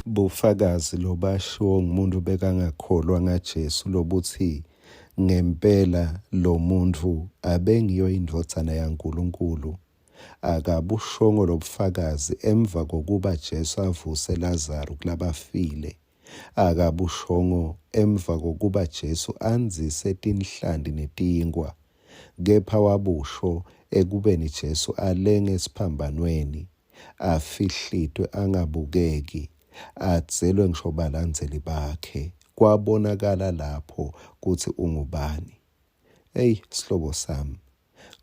Bufakazi lobashiwo ngumuntfu bekangakholwa ngaJesu lobutsi ngempela lomuntfu abengiyo iNdvodzana yaNkulunkulu akabushongo lobufakazi emva kokuba Jesu avuse Lazaru kulabafile, akabushongo emva kokuba Jesu andzise tinhlanti netinkhwa, kepha wabusho ekubeni Jesu alenge esiphambanweni afihlitwe angabukeki, adzelwe ngisho balandzeli bakhe. Kwabonakala lapho kutsi ungubani. Eyi sihlobo sami,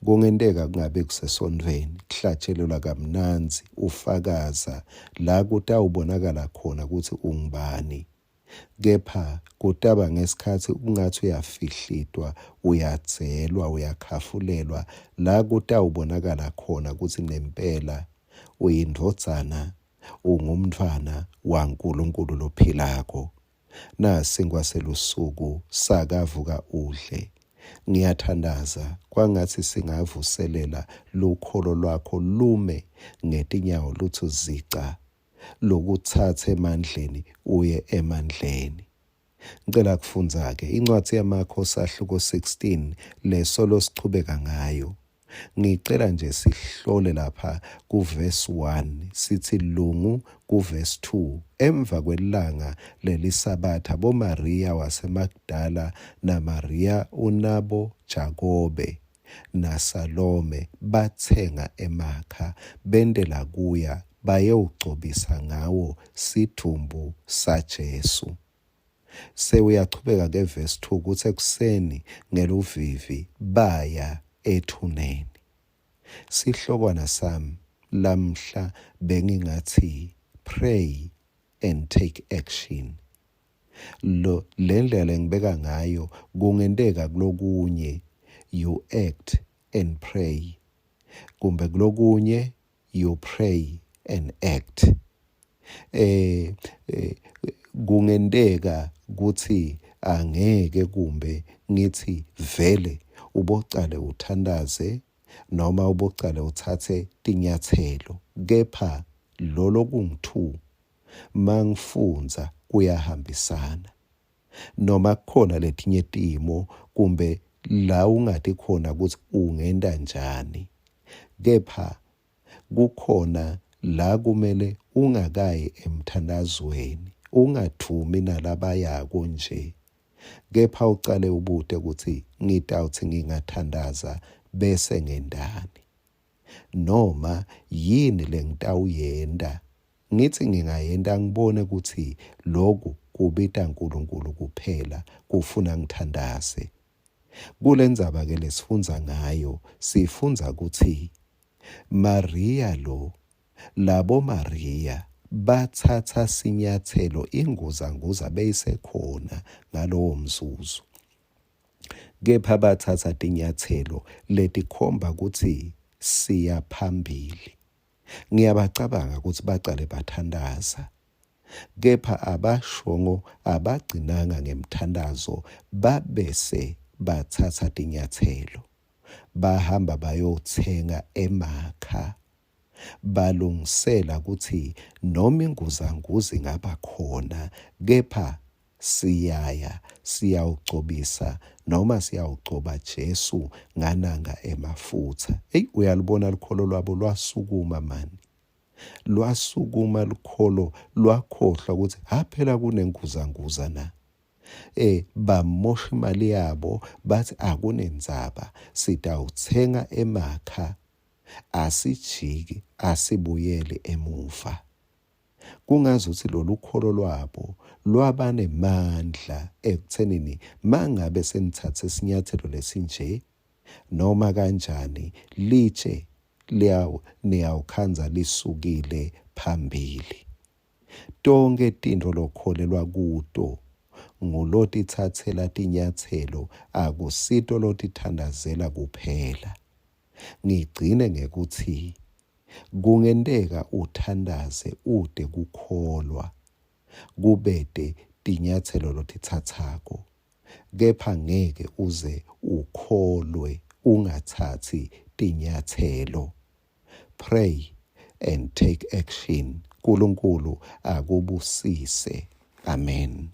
kungenteka kungabe kusesontfweni, kuhlatshelelwa kamnandzi, ufakaza la kutawubonakala khona kutsi ungubani. Kepha kutaba ngesikhatsi ungatsi uyafihlitwa, uyadzelwa, uyakhafulelwa, la kutawubonakala khona kutsi nempela uyindvodzana, ungumntfwana waNkulunkulu lophilako. Nasinkwa selusuku sakavuka udle. Ngiyathandaza kwangatsi singavuselela lukholo lwakho lume ngetinyawo lutsi zica lokutsatse emandleni uye emandleni. Ngicela kufundza-ke incwadzi yaMakho sahluko 16 lesolo sichubeka ngayo. Ngicela nje sihlole lapha kuvesi 1 sithi lungu kuvesi 2 emva kwelanga lelisabatha boMariya waseMagdala naMariya unabo Jakobe naSalome batsenga emakha bentela kuya bayewugcobisa ngawo sidvumbu saJesu. Sewuyachubeka ke verse 2 kutsi ekuseni ngeluvivi baya ethuneni. Sihlokwana sami lamhla bengingatsi pray and take action. Lo lendlela lengibeka ngayo kungenteka kulokunye you act and pray kumbe kulokunye you pray and act. Eh, eh kungenteka kutsi angeke kumbe ngithi vele ubocale uthandaze noma ubocale uthathe tinyathelo kepha lolo kungithu mangifundza kuyahambisana noma kukhona letinye timo kumbe la ungati khona ukuthi ungenta njani kepha kukhona la kumele ungakayi emthandazweni ungathumi nalabayako nje kepha ucale ubute ukuthi ngitawuthi ngingathandaza bese ngendani noma yini lengitawuyenta ngithi ngingayenta ngibone ukuthi lokhu kubita uNkulunkulu kuphela kufuna ngithandaze. Kulendzaba ke lesifundza ngayo sifundza ukuthi Maria lo labo Maria bathatha sinyathelo inguzanguza beyisekhona ngalowo mzuzu kepha bathatha tinyathelo letikhomba ukuthi siya phambili. Ngiyabacabanga ukuthi bacale bathandaza kepha abashongo abagcinanga ngemthandazo babese bathatha tinyathelo bahamba bayothenga emakha balungisela ukuthi noma inguzanguza ingaba khona kepha siyaya siyawugcobisa noma siyawugcoba Jesu ngananga emafutha. Eyi uyalubona lukholo lwabo lwasukuma mani. Lwasukuma lukholo lwakhohlwa ukuthi ha phela kunenguzanguza na. Bamosha imali yabo bathi akunendzaba sitawuthenga emakha asijiki asibuyeli emuva. Kungazuthi lolu kholo lwabo lwabanemandla ekuthenini mangabe senithathe isinyathelo lesinje noma kanjani litshe liyawu niyawukhandza lisukile phambili. Tonkhe tintfo lokholelwa kuto ngulotitsatsela tinyatselo akusito lotithandazela kuphela. Ngigcine ngekutsi kungenteka uthandaze ute kukholwa kubete tinyatselo lotitsatsako kepha ngeke uze ukholwe ungatsatsi tinyatselo. Pray and take action. Nkulunkulu akubusise. Amen.